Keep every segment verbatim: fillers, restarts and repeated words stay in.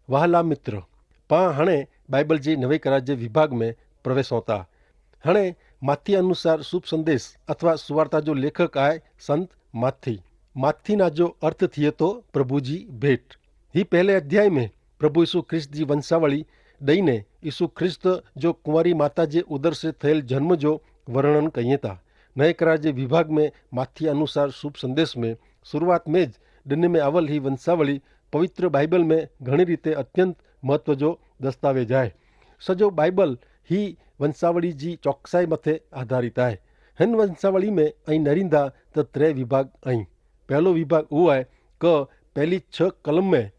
વહાલા મિત્ર, પા હણે બાઈબલ જી નવે કરાજે વિભાગ મેં પ્રવેશોતા. હણે માથી અનુસાર શુભ સંદેશ અથવા સુવાર્તા જો લેખક આય સંત માથી. માથી ના જો અર્થ થિયે તો પ્રભુ જી ભેટ. હી પહેલે અધ્યાય મેં પ્રભુ ઈસુ ખ્રિસ્ત જી વંશાવળી દઈને ઈસુ ખ્રિસ્ત જો કુંવારી માતા જે ઉદર્શે થયેલ જન્મ જો વર્ણન કહિયે તા. નય કરાજે વિભાગ મેં માથી અનુસાર શુભ સંદેશ મેં શરૂઆત મેં જ દને મેં આવલ હી વંશાવળી પવિત્ર બાઈબલ મેં ઘણી રીતે અત્યંત મહત્વ જો દસ્તાવેજ આય. સજો બાઈબલ હી વંશાવળી જી ચોકસાઈ મતે આધારિત આય. હેન વંશાવળી મેં અહીં નરીંદા તો ત્રે વિભાગ અહીં. પહેલો વિભાગ ઉ આય કે પહેલી છ કલમ મેં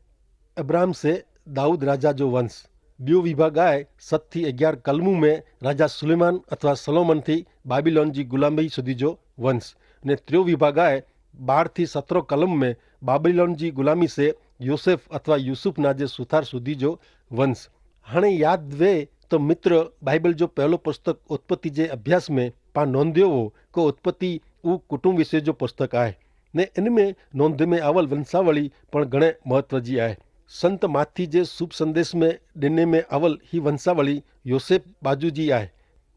અબ્રાહમ સે દાઉદ રાજા જો વંશ. બ્યો વિભાગ આય સત થી અગિયાર કલમુ મેં રાજા સુલેમાન અથવા સલોમન થી બાબિલોન જી ગુલામી સુધી જો વંશ. ને ત્ર્યો વિભાગ આય બાર થી સત્રો કલમ મેં બાબિલોન જી ગુલામી સે યોસેફ અથવા યુસુફ ના જે સુથાર સુધી જો વંશ. હણે યાદ વે તો મિત્ર, બાઈબલ જો પહેલો પુસ્તક ઉત્પત્તિ જે અભ્યાસ મેં પા નોંધ્યો હો કે ઉત્પત્તિ ઉ કુટુંબ વિશે જો પુસ્તક આય. ને એન મેં નોંધ મેં આવલ વંશાવળી પણ ઘણે મહત્વ જી આય. સંત માથી જે શુભ સંદેશ મેં દેને મેં આવલ હી વંશાવળી યોસેફ બાજુ જી આય.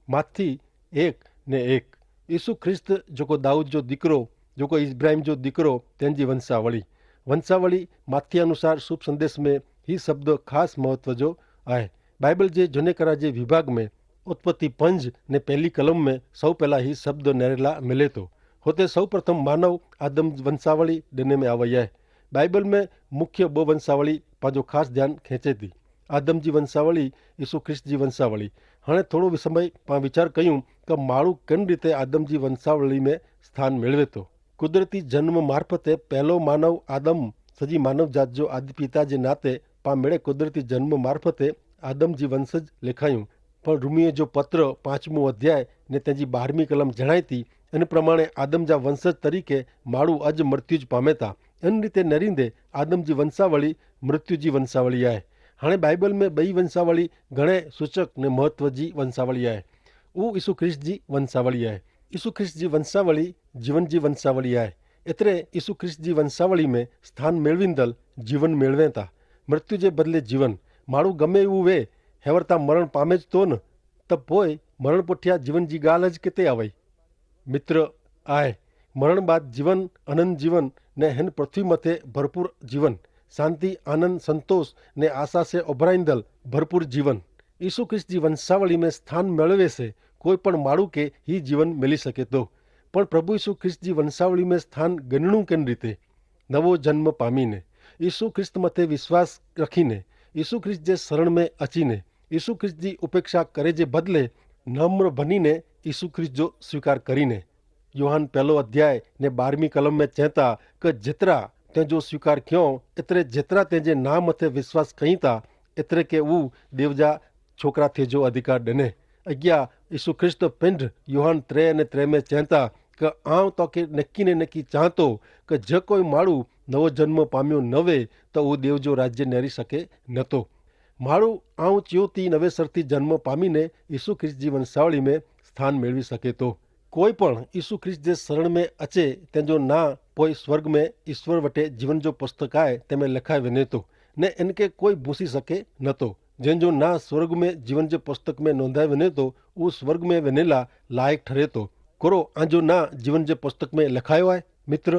માથી એક ને એક. ઈસુ ખ્રિસ્ત જોકો દાઉદ જો દીકરો, જોકો ઇબ્રાહિમ જો દીકરો, તેની વંશાવળી. વંશાવળી માથી અનુસાર શુભ સંદેશ મેં હી શબ્દ ખાસ મહત્વ જો આય. બાઈબલ જે જનેકરા જે વિભાગ મેં ઉત્પત્તિ પંજ ને પહેલી કલમ મેં સૌ પહેલા હી શબ્દ નેરેલા મિલે તો. હોતે સૌ પ્રથમ માનવ આદમ વંશાવળી દેને મેં આવય આય. બાઈબલ મેં મુખ્ય બહુ વંશાવળી પાંજો ખાસ ધ્યાન ખેંચે તી. આદમ જી વંશાવળી, ઈસુ ખ્રિસ્ત જી વંશાવળી. હણે થોડો સમય પાં વિચાર કહ્યું કે માળું કેન રીતે આદમ જી વંશાવળી મેં સ્થાન મેળવે તો. કુદરતી જન્મ મારફતે પહેલો માનવ આદમ સજી માનવ જાત જો આદિપિતા જે નાતે પાં મેળે કુદરતી જન્મ મારફતે આદમ જી વંશ જ લેખાયું. પણ રૂમિયો જો પત્ર પાંચમું અધ્યાય ને તેની બારમી કલમ જણાયતી, એન પ્રમાણે આદમ જા વંશ તરીકે માળું અજ મૃત્યુ જ પામેતા. એન રીતે નરીંદે આદમ જી વંશાવળી મૃત્યુ જી વંશાવળી આય. હાણે બાઈબલ મેં બઈ વંશાવળી ઘણે સૂચક ને મહત્વ જી વંશાવળી આય. ઉ ઈસુ ખ્રિસ્ત જી વંશાવળી આય. ઈસુ ખ્રિસ્ત જી વંશાવળી જીવન જી વંશાવળી આય. એતરે ઈસુ ખ્રિસ્ત જી વંશાવળી મેં સ્થાન મેળવીંદલ જીવન મેળવેતા, મૃત્યુ જે બદલે જીવન. માળું ગમે ઉવે હેવરતા મરણ પામે જ તો ન. તબ પોય મરણ પોઠ્યા જીવન જી ગાલ જ કેતે આવય? મિત્ર, આય મરણ બાદ જીવન, અનંત જીવન, ને હેન પૃથ્વી મતે ભરપૂર જીવન, શાંતિ, આનંદ, સંતોષ ને આશા સે ઓભરાઈંદલ ભરપૂર જીવન. ઈસુ ખ્રિસ્ત જી વંશાવળી મેં સ્થાન મેળવે સે કોઈ પણ માળું કે હી જીવન મેલી શકે તો. પણ પ્રભુ ઈસુ ખ્રિસ્ત જી વંશાવળી મેં સ્થાન ગનણું કેન રીતે? નવો જન્મ પામીને, ઈસુ ખ્રિસ્ત મતે વિશ્વાસ રખીને, ઈસુ ખ્રિસ્ત જે શરણ મેં અચીને, ઈસુ ખ્રિસ્ત જી ઉપેક્ષા કરે જે બદલે નમ્ર ભનીને ઈસુ ખ્રિસ્ત જો સ્વીકાર કરીને. યોહાન પહેલો અધ્યાય ને બારમી કલમ મેં ચેંતા કે જેતરા તે જો સ્વીકાર ક્યો, એતરે જેતરા તે જે ના મતે વિશ્વાસ કહીંતા, એતરે કે ઉ દેવજા છોકરા થે જો અધિકાર ડેને. અગિયા ઈસુ ખ્રિસ્ત પિંડ યોહાન ત્રે અને ત્રે મેં ચેંતા કે આવ તો કે નક્કી ને નક્કી ચાંતો કે જે કોઈ માળું નવો જન્મ પામ્યો નવે, તો ઉ દેવ જો રાજ્ય નેરી શકે નતો. માળું આવ ચ્યોતી નવેસરથી જન્મ પામીને ઈસુ ખ્રિસ્ત જી વંશાવળી મેં સ્થાન મેળવી શકે તો. કોઈ પણ ઈસુ ખ્રિસ્ત જે શરણ મેં અચે તેનો ના પોય સ્વર્ગ મેં ઈસ્વર વટે જીવન જો પુસ્તક આય તેમે લખાય વેને તો, ને એનકે કોઈ ભૂસી શકે નતો. જેન જો ના સ્વર્ગ મેં જીવન જે પુસ્તક મેં નોંધાય વેને તો ઉ સ્વર્ગ મેં વેનેલા લાયક ઠરે તો. કોરો આજો ના જીવન જે પુસ્તક મેં લખાયો આય? મિત્ર,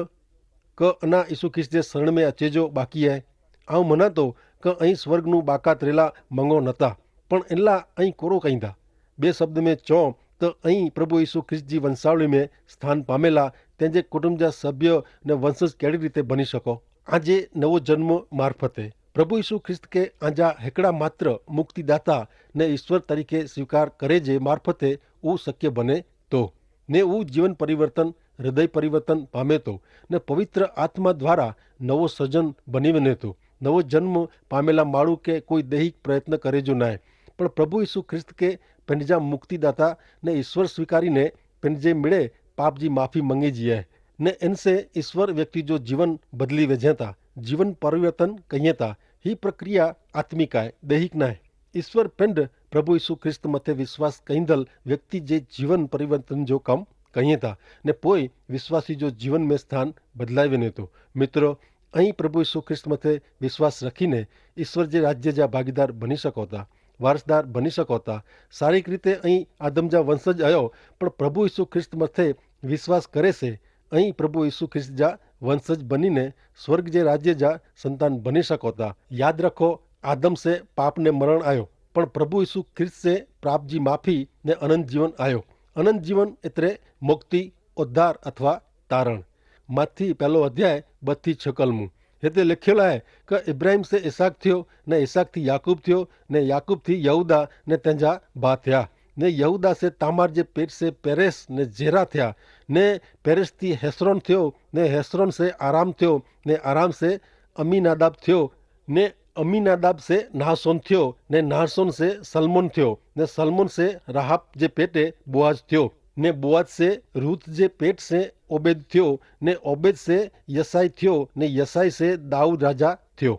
કે અના ઈસુ ખ્રિસ્ત જે શરણ મેં અચે જો બાકી આય? આવ મનાતો કે અહીં સ્વર્ગ નું બાકાત રહેલા મંગો નતા, પણ એનલા અહીં કોરો કહીંદા? બે શબ્દ મેં ચો, તો અહીં પ્રભુ ઈસુ ખ્રિસ્ત જી વંશાવળી મેં સ્થાન પામેલા તેન જે કુટુંબ જા સભ્ય ને વંશજ કેડી રીતે ભની શકો? આજે નવો જન્મ મારફતે પ્રભુ ઈસુ ખ્રિસ્ત કે આજા હેકડા માત્ર મુક્તિદાતા ને ઈસ્વર તરીકે સ્વીકાર કરે જે મારફતે ઉ શક્ય બને તો, ને ઉ જીવન પરિવર્તન, હૃદય પરિવર્તન પામે તો, ને પવિત્ર આત્મા દ્વારા નવો સર્જન બની વેને તો. નવો જન્મ પામેલા માળું કે કોઈ દૈહિક પ્રયત્ન કરે જો નાય, પણ પ્રભુ ઈસુ ખ્રિસ્ત કે પેનજા મુક્તિદાતા ને ઈસ્વર સ્વીકારી ને પેનજે મિડે પાપ જી માફી મંગી જીએ, ને એનસે ઈસ્વર વ્યક્તિ જો જીવન બદલી વેજેતા, જીવન પરિવર્તન કહિએ તા. હી પ્રક્રિયા આત્મિક આય, દૈહિક નાય. ઈસ્વર પિંડ પ્રભુ ઈસુ ખ્રિસ્ત મતે વિશ્વાસ કહીંદલ વ્યક્તિ જે જીવન પરિવર્તન જો કમ કહિએ તા, ને પોય વિશ્વાસી જો જીવન મેં સ્થાન બદલાઈ વેને તો. મિત્રો, અહીં પ્રભુ ઈસુ ખ્રિસ્ત મતે વિશ્વાસ રખીને ઈસુ જે રાજ્ય જા ભાગીદાર બની શકોતા, વારસદાર બની શકોતા. સારી રીતે અહીં આદમ જા વંશ જ અયો, પણ પ્રભુ ઈસુ ખ્રિસ્ત મતે વિશ્વાસ કરે સે અહીં પ્રભુ ઈસુ ખ્રિસ્ત જા વંશ જ બનીને સ્વર્ગ જે રાજ્ય જા સંતાન બની શકોતા. યાદ રખો, આદમ સે પાપને મરણ આયો, પણ પ્રભુ ઈસુ ખ્રિસ્ત સે પાપ જી માફી ને અનંત જીવન આયો. અનંત જીવન એતરે મુક્તિ, ઉદ્ધાર અથવા તારણ. માથી પહેલો અધ્યાય બત્તી છકલ મું હેતે લેખેલા હૈ, કે ઇબ્રાહિમ સે ઇસાક થયો, ને ઇસાક થી યાકૂબ થયો, ને યાકૂબ થી યહૂદા ને તેના ભા થયા, ને યહૂદા સે તામાર જે પેટ સે પેરેસ ને જેરા થયા, ને પેરેસ થી હેસ્રોન થયો, ને હેસ્રોન સે આરામ થયો, ને આરામ સે અમીનાદાબ થયો, ને અમીનાદાબ સે નાહસોન થયો, ને નાહસોન સે સલમોન થયો, ને સલમોન સે રાહાબ જે પેટે બોઆજ થયો, ને બોઆજ સે રૂથ જે પેટ સે ઓબેદ થયો, ને ઓબેદ સે યસાઈ થયો, ને યસાઈ સે દાઉદ રાજા થયો.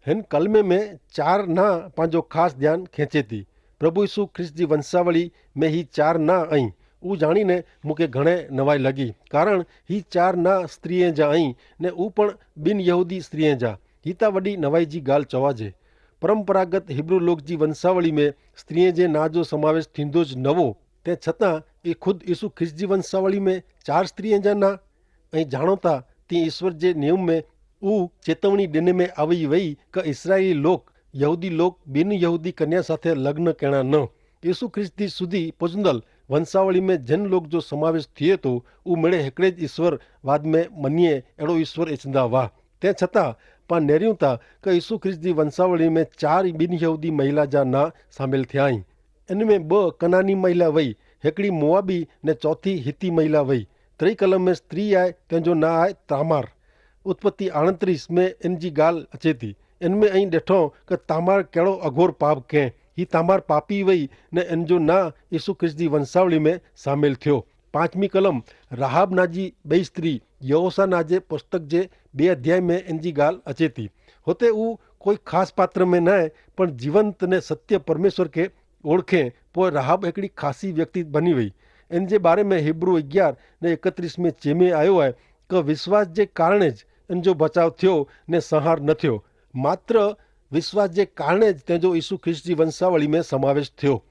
હેન કલમે મેં ચાર ના પાંજો ખાસ ધ્યાન ખેંચે તી. પ્રભુ ઈસુ ખ્રિસ્ત જી વંશાવળી મેં હી ચાર ના અહીં ઉજાણી ને મુકે ઘણે નવાઈ લગી, કારણ હી ચાર ના સ્ત્રી એ જા અહીં, ને ઉપણ બિનયહૂદી સ્ત્રી એ જા. હિતા વડી નવાઈ જી ગાલ ચવાજે. પરંપરાગત હિબ્રૂ લોક જી વંશાવળી મેં સ્ત્રી એ જે ના જો સમાવેશ થીંદો જ નવો, તે છતાં એ ખુદ ઈસુ ખ્રિસ્ત જી વંશાવળી મેં ચાર સ્ત્રી એ જા ના અહીં જાણોતા. તી ઈસ્વર જે નિયમ મેં ઉ ચેતવણી દેને મેં આવી વય, કે ઇસ્રાયેલી લોક યહૂદી લોક બિનયહૂદી કન્યા સાથે લગ્ન કહેણા ન. ઈસુ ખ્રિસ્ત જી સુધી પોજંદલ વંશાવળી મેં જેન લોક જો સમાવેશ થિયે તો ઉ મેળે હેકડ઼ે જ ઈસ્વર વાદ મેં મનિયે એડો ઈસ્વર એચંદા વાહ. તે છતાં પા નેર્યું તા કે ઈસુ ખ્રિસ્ત જી વંશાવળી મેં ચાર બિનયહૂદી મહિલા જા ના સામેલ થ્યાઈ. એન મેં બહ કનાની મહિલા વય, હેકડ઼ી મોઆબી ને ચોથી હિતી મહિલા વય. ત્રિકલમ મેં સ્ત્રી આય તેનજો ના આય તામાર. ઉત્પત્તિ આણત્રીસ મેં એનજી ગાલ અચેતી. એન મેં અહીં દેઠો કે તામાર કેડો અઘોર પાપ કહેં. હી તામાર પાપી વય ને એનજો ના ઈસુ ખ્રિસ્ત જી વંશાવળી મેં સામેલ થ્યો. પાંચમી કલમ રાહાબ નાજી બઈ સ્ત્રી યહોસા નાજે પુસ્તક જે બે અધ્યાય મેં એનજી ગાલ અચેતી. હોતે ઉં કોઈ ખાસ પાત્ર મેં નાય, પણ જીવંત ને સત્ય પરમેશ્વર કે ઓળખે. પોય રાહાબ હેકડ઼ી ખાસી વ્યક્તિ બની વય. એન જે બારે મેં હિબ્રૂ અગિયાર ને એકત્રીસ મેં ચેમે આયો હૈ, કે વિશ્વાસ જે કારણે જ એન જો બચાવ થ્યો ને સંહાર ન થ્યો. માત્ર વિશ્વાસ જે કારણે જ તેજો ઈસુ ખ્રિસ્ત જી વંશાવળી મેં સમાવેશ થ્યો.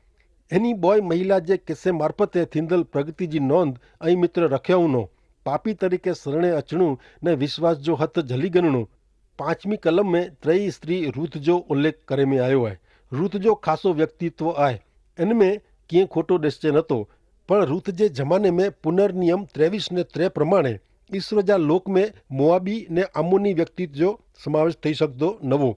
એની બોય મહિલા જે કિસ્સે મારફતે થીંદલ પ્રગતિ જી નોંધ અહીં મિત્ર રખ્યાઉં નો. પાપી તરીકે સરણે અચણું ને વિશ્વાસ જો હત જલી ગનણું. પાંચમી કલમ મેં ત્રયી સ્ત્રી રૂથ જો ઉલ્લેખ કરે મેં આયો હૈ. રૂથ જો ખાસો વ્યક્તિત્વ આય, એન મેં કિંય ખોટો દેશ્ચે નતો. પણ રૂથ જે જમાને મેં પુનર્નિયમ ત્રેવીસ ને ત્રે પ્રમાણે ઈસ્વર જા લોક મેં મોઆબી ને આમોની વ્યક્તિત્વ જો સમાવેશ થઈ શકતો નવો.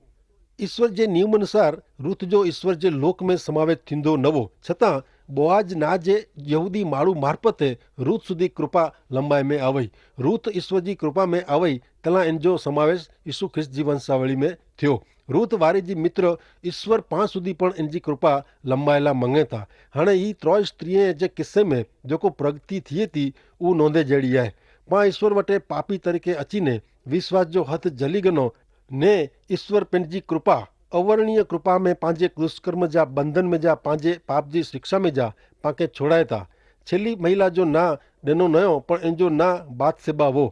ઈસ્વર જે નિયમ અનુસાર રૂથ જો ઈસ્વર જે લોક મેં સમાવેશ થીંદો નવો. છતાં બોઆજ ના જે યહૂદી માળુ મારફતે રૂથ સુધી કૃપા લંબાઈ મેં આવય. રૂથ ઈસ્વર જી કૃપા મેં આવય, તેલા એન જો સમાવેશ ઈસુ ખ્રિસ્ત જી વંશાવળી મેં થ્યો. રૂથ વારે જી મિત્ર ઈસ્વર પાંચ સુધી પણ એન જી કૃપા લંબાયેલા મંગેતા. હણે ઈ ત્રોય સ્ત્રી જે કિસ્સે મેં જોકો પ્રગતિ થિયે તી ઉં નોંધે જેડી આય. પાં ઈસ્વર વટે પાપી તરીકે અચીને વિશ્વાસ જો હત જલી ગનો, ને ઈસ્વર પેનજી કૃપા અવરણીય કૃપા મેં પાંજે દુષ્કર્મ જા બંધન મેં જા પાંજે પાપ જી શિક્ષા મેં જા પાંકે છોડાયતા. છેલ્લી મહિલા જો ના ડેનો નયો પણ એન જો ના બાદસેબા વો.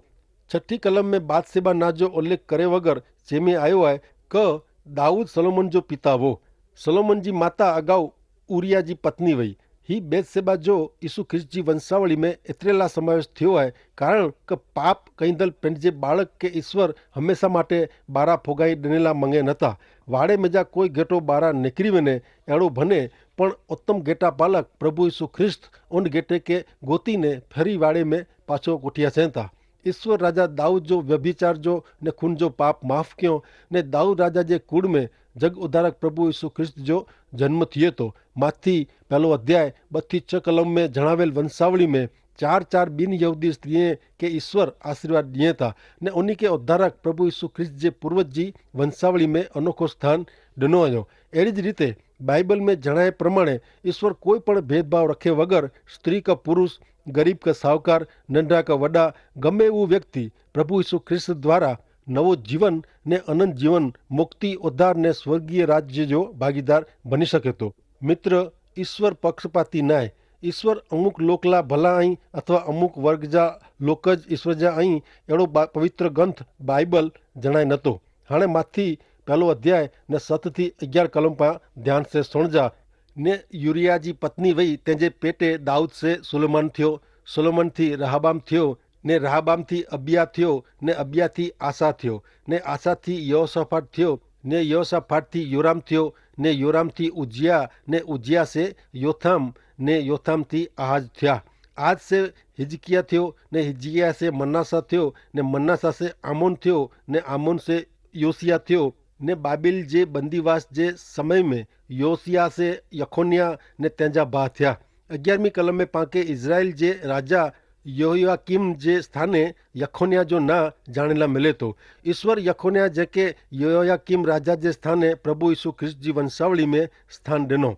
છઠી કલમ મેં બાદસેબા ના જો ઉલ્લેખ કરે વગર જેમે આયો હૈ, કે દાઉદ સલોમન જો પિતા વો. સલોમન જી માતા અગાઉ ઉરિયા જી પત્ની વય. હી બેદસેબા જો ઈસુ ખ્રિસ્ત જી વંશાવળી મેં એતરેલા સમાવેશ થ્યો હૈ, કારણ કે પાપ કૈંદલ પેંડ જે બાળક કે ઈસ્વર હમેંસા માટે બારા ફોગાઈ ડનેલા મંગે નતા. વાડે મેં જા કોઈ ગેટો બારા નેકરી વેને એડો ભને, પણ ઉત્તમ ગેટા પાલક પ્રભુ ઈસુ ખ્રિસ્ત ઉન ગેટે કે ગોતી ને ફેરી વાડે મેં પાછો કોઠિયા સેંતા. ઈસ્વર રાજા દાઉદ જો વ્યભિચાર જો ને ખૂન જો પાપ માફ ક્યો, ને દાઉદ રાજા જે કુળ મેં જગ ઉદ્ધારક પ્રભુ ઈસુ ખ્રિસ્ત જો જન્મ થિયે તો. માથી પહેલો અધ્યાય બત્તી છ કલમ મેં જણાવેલ વંશાવળી મેં ચાર ચાર બિનયહૂદી સ્ત્રી કે ઈસ્વર આશીર્વાદ દિયે તા, ને ઉની કે ઉદ્ધારક પ્રભુ ઈસુ ખ્રિસ્ત જે પૂર્વજ જી વંશાવળી મેં અનોખો સ્થાન ડનો અયો. એડી જ રીતે બાઈબલ મેં જણાયા પ્રમાણે ઈસ્વર કોઈ પણ ભેદભાવ રખે વગર સ્ત્રી કા પુરુષ, ગરીબ કા સાવકાર, નંડા કા વડા, ગમે ઉં વ્યક્તિ પ્રભુ ઈસુ ખ્રિસ્ત દ્વારા નવો જીવન ને અનંત જીવન, મુક્તિ ઉદ્ધાર ને સ્વર્ગીય રાજ્ય જો ભાગીદાર બની શકે તો. મિત્ર, ઈસ્વર પક્ષપાતી નાય. ઈસ્વર અમુક લોકલા ભલા અહીં અથવા અમુક વર્ગ જા લોક જ ઈસ્વર જા અહીં એડો પવિત્ર ગ્રંથ બાઈબલ જણાય નતો. હાણે માથી પહેલો અધ્યાય ને સત થી અગિયાર કલમ પા ધ્યાન સે સુણ જા. ને યુરિયા જી પત્ની વય તેજે પેટે દાઉદ સે સુલેમાન થયો, સુલેમાન થી રહાબામ થયો, ને રહાબામ થી અબિયા થયો, ને અબિયા થી આસા થયો, ને આસા થી યહોસાફાટ થયો, ને યહોસાફાટ થી યોરામ થયો, ને યોરામ થી ઉજ્જિયા, ને ઉજ્જિયા સે યોથામ, ને યોથામ થી આહાજ થયા. આજ સે હિજકિયા થયો, ને હિજકિયા સે મનાસા થયો, ને મનાસા સે આમોન થયો, ને આમોન સે યોસિયા થયો. ને બાબિલ જે બંદીવાસ જે સમય મેં યોસિયા સે યખોનિયા ને તેંજા ભા થયા. અગિયારમી કલમ મેં પાંકે ઇઝરાઇલ જે રાજા યહોયાકીમ જે સ્થાને યખોનિયા જો ના જાણેલા મિલે તો. ઈસ્વર યખોનિયા જેકે યહોયાકીમ રાજા જે સ્થાને પ્રભુ ઈસુ ખ્રિસ્ત જી વંશાવળી મેં સ્થાન દેનો.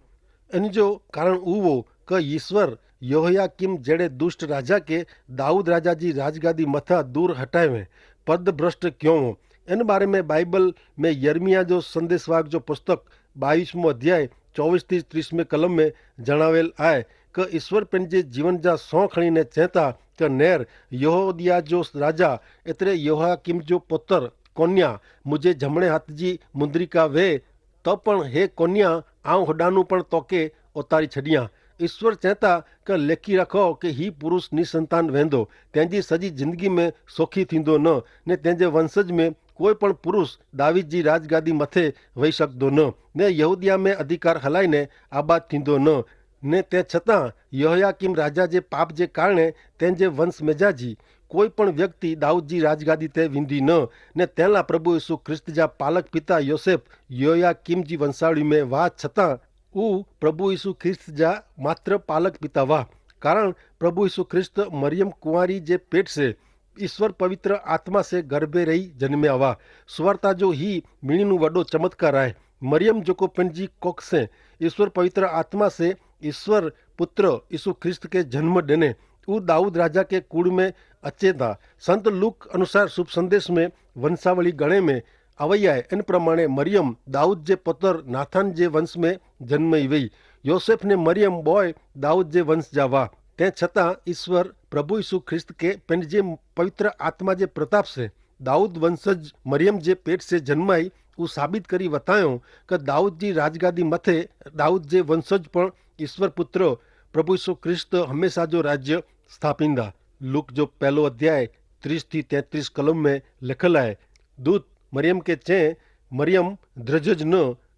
અન જો કારણ ઉવો કે ઈસ્વર યહોયાકીમ જેડે દુષ્ટ રાજા કે દાઉદ રાજા જી રાજગાદી મથા દૂર હટાયવે, પદભ્રષ્ટ ક્યોંવો. અન બારે મેં બાઈબલ મેં યર્મિયા જો સંદેસવાગ જો પુસ્તક બાવીસમો અધ્યાય ચોવીસ થી ત્રીસમે કલમ મેં જણાવેલ આય કે ઈસ્વર પેનજે જીવન જા સોંખણી ને ચેતા કે નેર યહૂદિયા જો રાજા એતરે યહોયાકીમ જો પુતર કોન્યા મુઝે જમણે હાથ જી મુદ્રિકા વે, તો પણ હે કોન્યા આઉં હોડાનું પણ તોકે ઓતારી છડિયા. ઈસ્વર ચેતા કે લેખી રાખો કે હી પુરુષ નિસંતાન વેંદો, તેની સજી જિંદગી મેં સોખી થીંદો ન, ને તેની વંશજ મેં કોઈ પણ પુરુષ દાવીદ જી રાજગાદી મતે વહી શકદો ન, ને યહૂદિયા મેં અધિકાર હલાઈ ને આબાદ થીંદો ન. ને તે છતાં યહોયાકીમ રાજા જે પાપ જે કારણે તેની વંશ મેં જા જી કોઈ પણ વ્યક્તિ દાઉદ જી રાજગાદી તે વિંધી ન. ને તેલા પ્રભુ ઈસુ ખ્રિસ્ત જા પાલક પિતા યોસેફ યહોયાકીમ જી વંશાવળી મેં વા છતાં ઉ પ્રભુ ઈસુ ખ્રિસ્ત જા માત્ર પાલક પિતા વાહ. કારણ પ્રભુ ઈસુ ખ્રિસ્ત મરિયમ કુંવારી જે પેટ સે ઈસ્વર પવિત્ર આત્મા સે ગર્ભે રહી જન્મ્યા વાહ. સુવાર્તા જો હી મિણીનું વડો ચમત્કાર આય. મરિયમ જોકો પેનજી કોક સે ઈસ્વર પવિત્ર આત્મા સે ઈસ્વર પુત્ર ઈસુ ખ્રિસ્ત કે જન્મ દેને ઉ દાઉદ રાજા કે કુળ મેં અચેતા. સંત લૂક અનુસાર શુભ સંદેશ મેં વંશાવળી ગણે મેં અવયાએ એન પ્રમાણે મરિયમ દાઉદ જે પતર નાથાન જે વંશ મેં જન્મઈ વય. યોસેફ ને મરિયમ બોય દાઉદ જે વંશ જા વાહ. તે છતાં ઈસ્વર પ્રભુ ઈસુ ખ્રિસ્ત કે પેનજે પવિત્ર આત્મા જે પ્રતાપ સે દાઉદ વંશ જ મરિયમ જે પેટ સે જન્માઈ ઉ સાબિત કરી વતાયો કે દાઉદ જી રાજગાદી મતે દાઉદ જે વંશ જ પણ ઈસ્વર પુત્ર પ્રભુ ઈસુ ખ્રિસ્ત હમેંશા જો રાજ્ય સ્થાપિંદા. લૂક જો પહેલો અધ્યાય ત્રીસ થી તેત્રીસ કલમ મેં લેખલ આય. દૂત મરિયમ કે ચે મરિયમ ધ્રજ જ ન,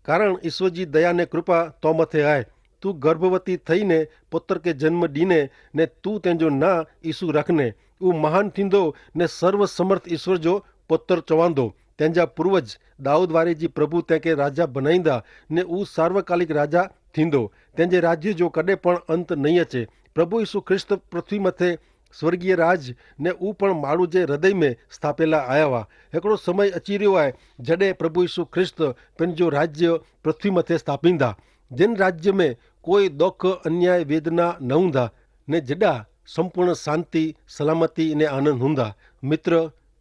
કારણ ઈસ્વર જી દયા ને કૃપા તો મતે આય. તું ગર્ભવતી થઈ ને પુત્ર કે જન્મ દીને ને તું તેનો ના ઈસુ રાખને. ઉ મહાન થીંદો ને સર્વ સમર્થ ઈસ્વર જો પુત્ર ચોવાંદો. તેના પૂર્વજ દાઉદ વારે જી પ્રભુ તેંકે રાજા બનાઈંદા ને ઉ સાર્વકાલિક રાજા થીંદો. તેના રાજ્ય જો કદે પણ અંત નહીં અચે. પ્રભુ ઈસુ ખ્રિસ્ત પૃથ્વી મતે સ્વર્ગીય રાજ ને ઉપણ માણૂ જે હૃદય મેં સ્થાપેલા આયાવા. હેકડો સમય અચીર્યો આય જડે પ્રભુ ઈસુ ખ્રિસ્ત પેનજો રાજ્ય પૃથ્વી મતે સ્થાપીંદા, જેન રાજ્ય મેં કોઈ દોખ અન્યાય વેદના નહુંદા ને જેડા સંપૂર્ણ શાંતિ સલામતી ને આનંદ હુંદા. મિત્ર,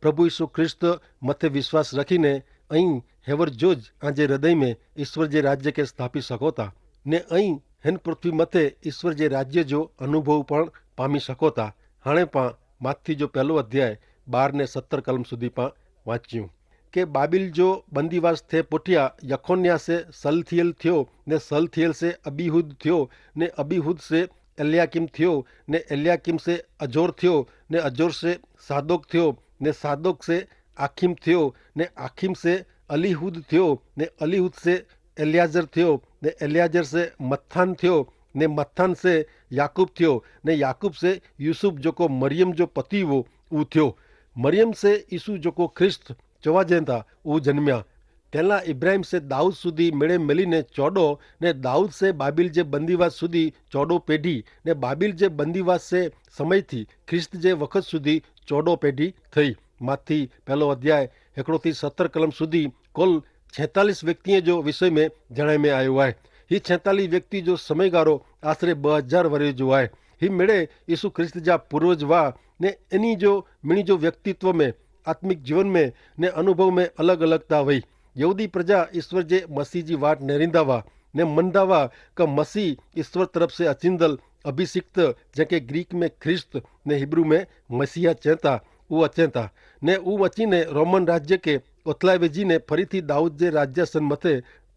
પ્રભુ ઈસુ ખ્રિસ્ત મતે વિશ્વાસ રખીને અહીં હેવર જો જ આજે હૃદય મેં ઈસ્વર જે રાજ્ય કે સ્થાપી સકોતા ને અહીં હેન પૃથ્વી મતે ઈસ્વર જે રાજ્ય જો અનુભવ પણ પામી સકોતા. હાણે પા માથી જો પહેલો અધ્યાય બાર ને સત્તર કલમ સુધી પા વાંચ્યું કે બાબિલ જો બંદીવાસ થે પુઠ્યા યખોન્યા સે સલથિયેલ થ્યો, ને સલથિયેલ સે અબિહૂદ થ્યો, ને અબિહૂદ સે એલ્યાકીમ થ્યો, ને એલ્યાકીમ સે અજોર થ્યો, ને અજોર સે સાદોક થ્યો, ને સાદોક સે આખીમ થ્યો, ને આખીમ સે અલિહૂદ થ્યો, ને અલિહૂદ સે એલ્યાઝર થ્યો, ને એલ્યાઝર સે મત્થાન થ્યો, ને મત્થાન સે યાકૂબ થ્યો, ને યાકૂબ સે યૂસુફ જોકો મરિયમ જો પતિ વો ઉ થ્યો. મરિયમ સે ઈસુ જોકો ખ્રિસ્ત ચોવાજેતા ઉ જન્મ્યા. તેલા ઇબ્રાહિમ સે દાઉદ સુધી મેળે મેલી ને ચોડો, ને દાઉદ સે બાબિલ જે બંદીવાસ સુધી ચોડો પેઢી, ને બાબિલ જે બંદીવાસ સે સમય થી ખ્રિસ્ત જે વખત સુધી ચોડો પેઢી થઈ. માથી પહેલો અધ્યાય હેકડો થી સત્તર કલમ સુધી કુલ છેતાલીસ વ્યક્તિએ જો વિષય મેં જણાય મેં આયો આય. હી છેતાલીસ વ્યક્તિ જો સમયગારો આશરે બહ હજાર વરે જો આય. હી મેળે ઈસુ ખ્રિસ્ત જા પૂર્વજ વા ને એની જો મિણી જો વ્યક્તિત્વ મેં આત્મિક જીવન મેં ને અનુભવ મેં અલગ અલગ તા વય. યહૂદી પ્રજા ઈસ્વર જે મસીહ જી વાટ નેરીંદા વા ને મનદા વા કે મસીહ ઈસ્વર તરફ સે અચિંદલ અભિષિક્ત, જેંકે ગ્રીક મેં ખ્રિસ્ત ને હિબ્રૂ મેં મસીહા ચેંતા, ઉ અચેંતા. ને ઉ અચીને રોમન રાજ્ય કે ઓથલાવેજી ને ફરીથી દાઉદ જે રાજ્યાસન મતે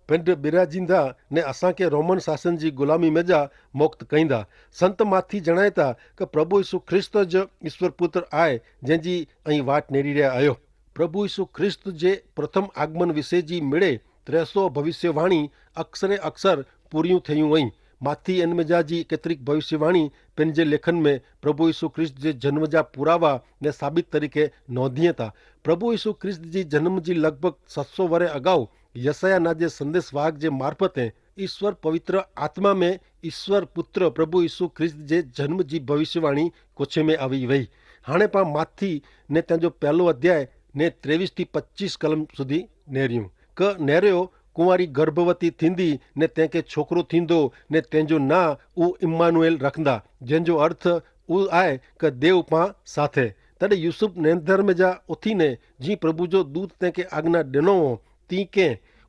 પેંડ બિરાજીંદા ને અસાંકે રોમન શાસન જી ગુલામી મેં જા મોક્ત કઈંદા. સંત માથી જણાયતા કે પ્રભુ ઈસુ ખ્રિસ્ત જ ઈસ્વર પુત્ર આય, જેંજી અહીં વાટ નેરી રહ્યા આયો. પ્રભુ ઈસુ ખ્રિસ્ત જે પ્રથમ આગમન વિશે જી મેળે ત્રેસો ભવિષ્યવાણી અક્ષરે અક્ષર પૂર્યું થયું અહીં. માથી એન મેં જા જી કેતરિક ભવિષ્યવાણી પેન જે લેખન મેં પ્રભુ ઈસુ ખ્રિસ્ત જે જન્મ જા પુરાવા ને સાબિત તરીકે નોંધિયે તા. પ્રભુ ઈસુ ખ્રિસ્ત જી જન્મ જી લગભગ સત્સો વરે અગાઉ યસાયાહ ના જે સંદેસવાહક જે મારફત હૈ, ઈસ્વર પવિત્ર આત્મા મેં ઈસ્વર પુત્ર પ્રભુ ઈસુ ખ્રિસ્ત જે જન્મ જી ભવિષ્યવાણી કોછે મેં આવી વહી. હાણે પાં માથી ને તેનો પહેલો અધ્યાય ને ત્રેવીસ થી પચ્ચીસ કલમ સુધી નેર્યું. કે નેર્યો કુંવારી ગર્ભવતી થીંદી ને તેંકે છોકરો થીંદો, ને તેંજો ના ઉ ઇમ્માનુએલ રખંદા, જેંજો અર્થ ઉ આય કે દેવ પાં સાથે. તડે યુસુફ નેંધર મેં જા ઉથી ને જી પ્રભુ જો દૂત તેંકે આજ્ઞા દેનો હો, તી કે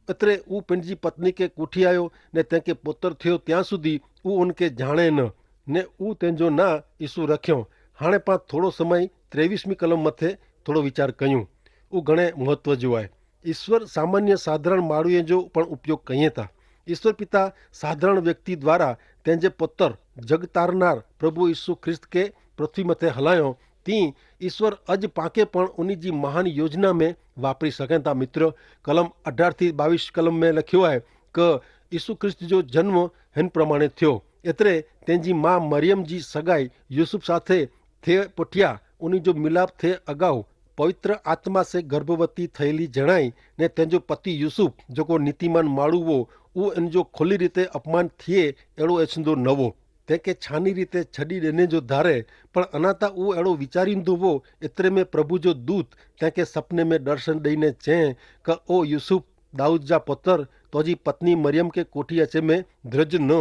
એતરે ઉ પેનજી પત્ની કે કૂઠી આયો ને તેંકે પોતર થયો ત્યાં સુધી ઉ ઉનકે જાણે ન, ને ઉ તેંજો ના ઈસુ રખ્યો. હાણે પાં થોડો સમય ત્રેવીસમી કલમ મતે થોડો વિચાર કહ્યું. ઉ ઘણે મહત્વ જો આય. ઈસ્વર સામાન્ય સાધારણ માળુએ જો પણ ઉપયોગ કહિએ તા. ઈસ્વર પિતા સાધારણ વ્યક્તિ દ્વારા તેંજે પોતર જગ તારનાર પ્રભુ ઈસુ ખ્રિસ્ત કે પૃથ્વી મતે હલાયો, તી ઈસ્વર અજ પાંકે પણ ઉની જી મહાન યોજના મેં વાપરી સકેતા. મિત્ર, કલમ અઢાર થી બાવીસ કલમ મેં લખ્યો આય કે ઈસુ ખ્રિસ્ત જો જન્મ હેન પ્રમાણે થયો. એતરે તેની મા મરિયમ જી સગાઈ યુસુફ સાથે થે પઠ્યા ઉની જો મિલાપ થે અગાઉ પવિત્ર આત્મા સે ગર્ભવતી થયેલી જણાઈ, ને તેનો પતિ યુસુફ જોકો નીતિમાન માળુવો ઉ એન જો ખોલી રીતે અપમાન થિયે એડો એછંદો નવો. તેંકે છાની રીતે છડી દેને જો ધારે, પણ અનાતા ઉ એડો વિચારી દોવો. એતરે મેં પ્રભુ જો દૂત તેંકે સપને મેં દર્શન દઈને ચેહ કે ઓ યુસુફ, દાઉદ જા પતર, તોજી પત્ની મરિયમ કે કોઠી અચે મેં દ્રજ ન,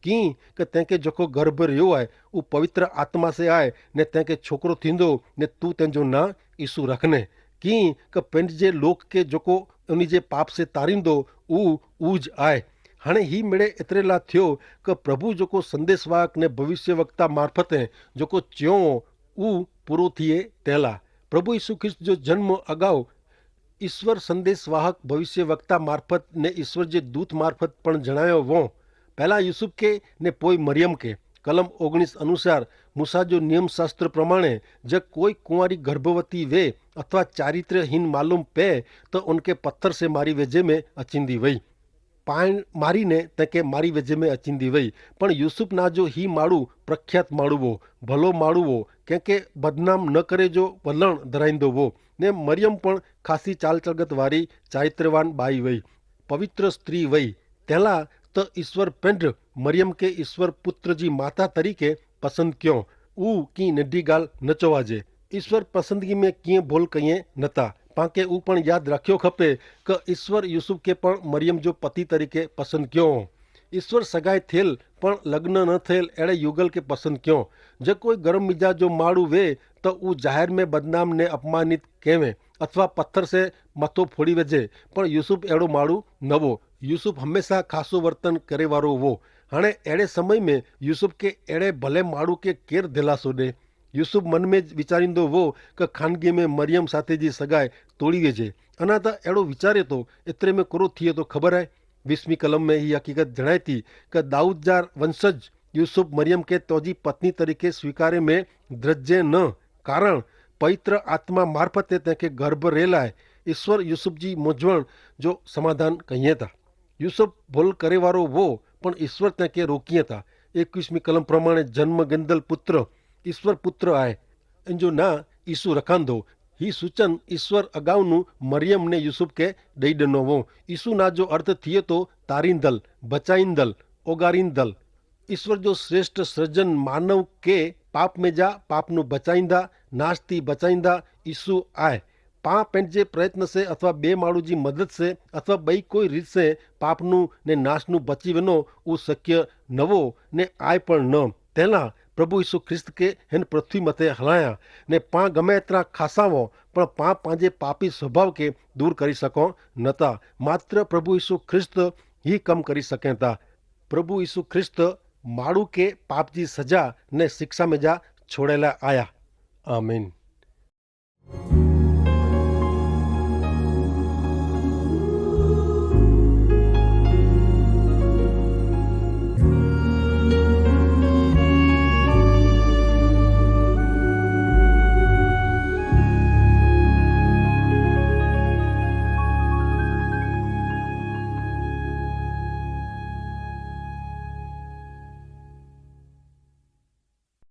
કિંકે તેંકે જોકો ગર્ભ રહ્યો આય ઉ પવિત્ર આત્મા સે આય, ને તેંકે છોકરો થીંદો, ને તું તેંજો ના ઈસુ રખને, કિંકે પેંડ જે લોક કે જોકો ઉની જે પાપ સે તારીંદો ઉ ઉજ આય. હણે હી મેળે એતરેલા થ્યો કે પ્રભુ જોકો સંદેસવાહક ને ભવિષ્યવક્તા મારફતે જોકો ચ્યો ઉ પૂરો થિયે તેલા. પ્રભુ ઈસુ ખ્રિસ્ત જો જન્મ અગાઉ ઈસ્વર સંદેસવાહક ભવિષ્યવક્તા મારફત ને ઈસ્વર જે દૂત મારફત પણ જણાયો વો. પહેલા યુસુફ કે ને પોય મરિયમ કે. કલમ ઓગણીસ અનુસાર, મૂસા જો નિયમશાસ્ત્ર પ્રમાણે જે કોઈ કુંવારી ગર્ભવતી વે અથવા ચારિત્રહીન માલૂમ પે, તો ઉનકે પથ્થર સે મારી વેજે મેં અચિંદી વય. પાય મારી ને તેંકે મારી વેજે મેં અચિંદી વય. પણ યુસુફ ના જો હી માળુ પ્રખ્યાત માળુ વો, ભલો માળુ વો, કેંકે બદનામ ન કરે જો વલણ ધરાઈંદો વો. ને મરિયમ પણ ખાસી ચાલચલગત વારી ચારિત્રવાન બાઈ વય, પવિત્ર સ્ત્રી વય. તેલા તો ઈસ્વર પેંઢ મરિયમ કે ઈસ્વર પુત્ર જી માતા તરીકે પસંદ ક્યો. ઉ કી નેઢી ગાલ ન ચોવાજે. ઈસ્વર પસંદગી મેં કિંય ભોલ કહિયે નતા. પાંકે ઉ પણ યાદ રાખ્યો ખપે કે ઈસ્વર યુસુફ કે પણ મરિયમ જો પતિ તરીકે પસંદ ક્યો હો. ઈસ્વર સગાઈ થેલ પણ લગ્ન ન થયેલ એડે યુગલ કે પસંદ ક્યો. જે કોઈ ગરમ મિજાજ જો માળુ વે તો ઉ જાહેર મેં બદનામ ને અપમાનિત કહેવે અથવા પથ્થર સે મતો ફોડી વેજે. પણ યુસુફ એડો માળુ નવો. યુસુફ હમેંસા ખાસો વર્તન કરેવારો વો. હણે એડે સમય મેં યુસુફ કે એડે ભલે માળુ કે કેર ધેલાસો દે? યુસુફ મન મેં વિચારીંદો વો કે ખાનગી મેં મરિયમ સાથે જી સગાઈ તોડી વેજે. અના તા એડો વિચારે તો એતરે મેં કોરો થિયે તો ખબર હૈ? વીસમી કલમ મેં હી હકીકત જણાયતી કે દાઉદ જા વંશજ યુસુફ મરિયમ કે તોજી પત્ની તરીકે સ્વીકારે મેં દ્રજ્જે ન. કારણ પવિત્ર આત્મા મારફતે તેંકે ગર્ભ રેલાય. ઈસ્વર યુસુફ જી મોજવણ જો સમાધાન કહિયે તા. યુસુફ ભોલ કરેવારો વો, પણ ઈસ્વર તેંકે રોકિયે તા. એકવીસમી કલમ પ્રમાણે જન્મ ગંદલ પુત્ર ઈસ્વર પુત્ર આય. એન જો ના ઈસુ રખાંદો. હી સૂચન ઈસ્વર અગાઉનું મરિયમ ને યુસુફ કે દઈ દનો વો. ઈસુ ના જો અર્થ થિયે તો તારીંદલ, બચાઈંદલ, ઓગારીંદલ. ઈસ્વર જો શ્રેષ્ઠ સર્જન માનવ કે પાપ મેં જા પાપનું બચાઈંદા, નાશ થી બચાઈંદા ઈસુ આય. પાં પેંટ જે પ્રયત્ન સે અથવા બે માળુ જી મદદ સે અથવા બઈ કોઈ રીત સે પાપનું ને નાશનું બચી વેનો ઉ શક્ય નવો ને આય પણ ન. તેલા પ્રભુ ઈસુ ખ્રિસ્ત કે હેન પૃથ્વી મતે હલાયા ને પાં ગમે એતરા ખાસાવો પણ પાં પાંજે પાપી સ્વભાવ કે દૂર કરી શકો નતા. માત્ર પ્રભુ ઈસુ ખ્રિસ્ત હી કમ કરી શકેતા. પ્રભુ ઈસુ ખ્રિસ્ત માણૂ કે પાપ જી સજા ને શિક્ષા મેં જા છોડેલા આયા. આમીન.